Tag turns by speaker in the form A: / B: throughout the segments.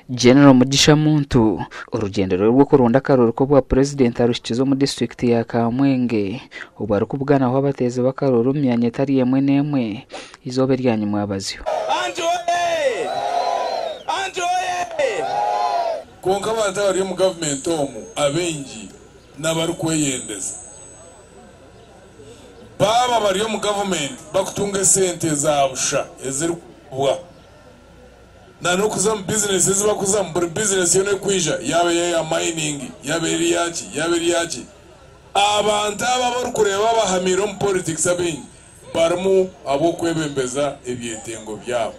A: General Mugisha Muntu orugyendo rwe rw'okuronda akaruuru k'obwa purezidenti aruhikize omu disiturikiti ya Kamwenge obwo arikubuganaho abateezi b'akaruuru omu myanya etari emwe n'emwe eizooba erya nyimwabazyo.
B: Kwonka abantu abari omu gavumenti omu abaingi n'abarikweyendeza. Baaba bari omu gavumenti bakutunga esente za busha ezirikubwa na n'okuza omu bizinesi ezi bakuzamu buri bizinesi yoona erikwija yaaba eri eya mining yaaba eri eyaki yaaba eri eyaki abantu aba abu orikureeba abahamiire omu politics abaingi barimu ahabw'okwebembeza ebyetengo byabo.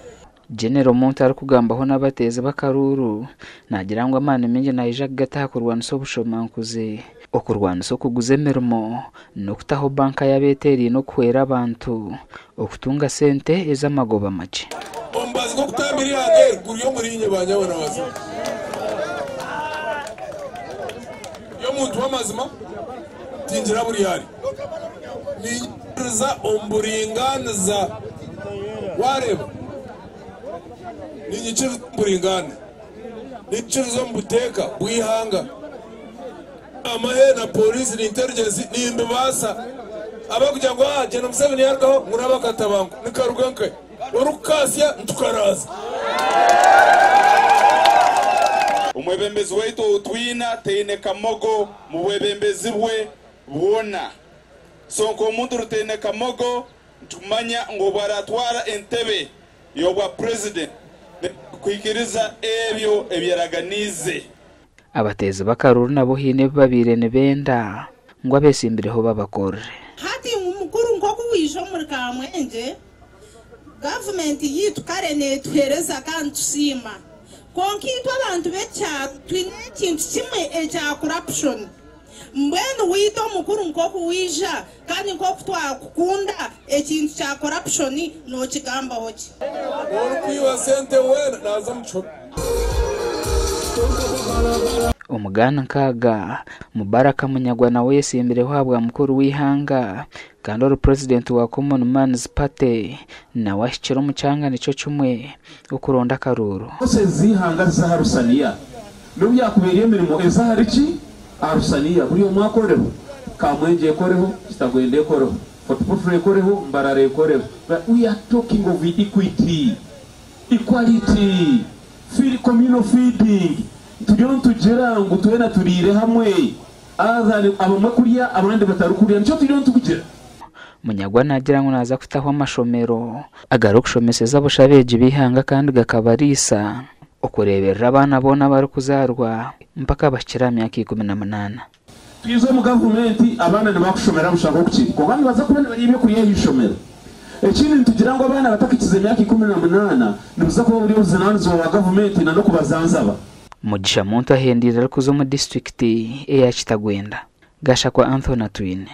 A: General Muntu arikugambaho n'abateezi b'akaruuru naagira ngu amaani maingi naija kugata aha kurwanisa obushomankuzi, okurwanisa okuguza emirimo n'okutaho banka y'abeeteeraine okuhwera abantu okutunga sente ez'amagoba makye.
B: Omubazi gw'okutambira eihanga eri guri omuriinye banyabo na bazigu. Ndi omuntu w'amazima, tingira buryarya. Niinyikiririza omu buringaaniza. Waareeba? Niinyikiririza omu buringaaniza. Niinyikiririza omu buteeka bw'eihanga. Amahe na pooriisi na intelligence nimbibaasa. Abarikugira ngu aa Gen. Museveni yaarugaho ngu naaba akatabanguko, nikaruga nkahi? Orikukaasya nitukaraaza.
C: Omwebembezi waitu ou twina taine kamogo mu bwebembezi bwe bwona. So nk'omuntu rutaine kamogo, nitumanya ngu obu aratwara entebe y'obwa President kuhikiriza ebyo ebi yaraganiize.
A: Abateezi b'akaruuru nabo haine ebi babaire nibenda ngu abeetsimbireho babakorere.
D: Hati ngu mukuru nk'oku waija omuri Kamwengye, gavumenti yaitu kare neetuheereza kandi tusiima. Kwonka itwe abantu b'ekyaro twine ekintu kimwe ekya kurapushoni. Mbwenu waitu omukuru nk'oku waija kandi nk'oku twakukunda, ekintu kya korapushoni nookigambaho ki?
B: Orikwiba sente weena naaza omu kihome.
A: Omugaani nk'aga, Mubaraka Munyagwa nawe oyesimbireho ahabwa mukuru w'eihanga kandi ori purezidenti wa Common Man's Party nawe ahikire omu kyanga nikyo kimwe okuronda akaruuru.
E: Process z'eihanga zize aha Rusaniya. N'obu yaakuba eri emirimo eza ahari ki? Aha Rusaniya. Buri omwe akoreho. Kamwengye ekoreho, Kitagwenda ekoreho, Fort Portal ekoreho, Mbarara ekoreho. But we are talking of equity, equality, feed, communal feeding. Turiyo nitugira ngu twena turiire hamwe other than abamwe kurya abandi batarikurya. Nikyo turiyo nitugira.
A: Munyagwa naagira ngu naaza kutaho amashomero agarikushomeseza busha abeegi b'eihanga kandi gakabariisa okureeberera abaana boona abarikuzaarwa mpaka bahikire aha myaka 18.
E: Twiza omu gavumenti abaana nibakushomera busha nk'oku kiri kwonka nibaza kuba nibarya ebyokurya aha ishomero. Ekindi nitugira ngu abaana abatakikize emyaka 18 nibuza kuba buri obujunaanizibwa bwa gavumenti na n'okubazanzaba.
A: Mugisha Muntu ahendeire arikuza omu disiturikiti eya Kitagwenda. Gashakwa Anthony Atwine.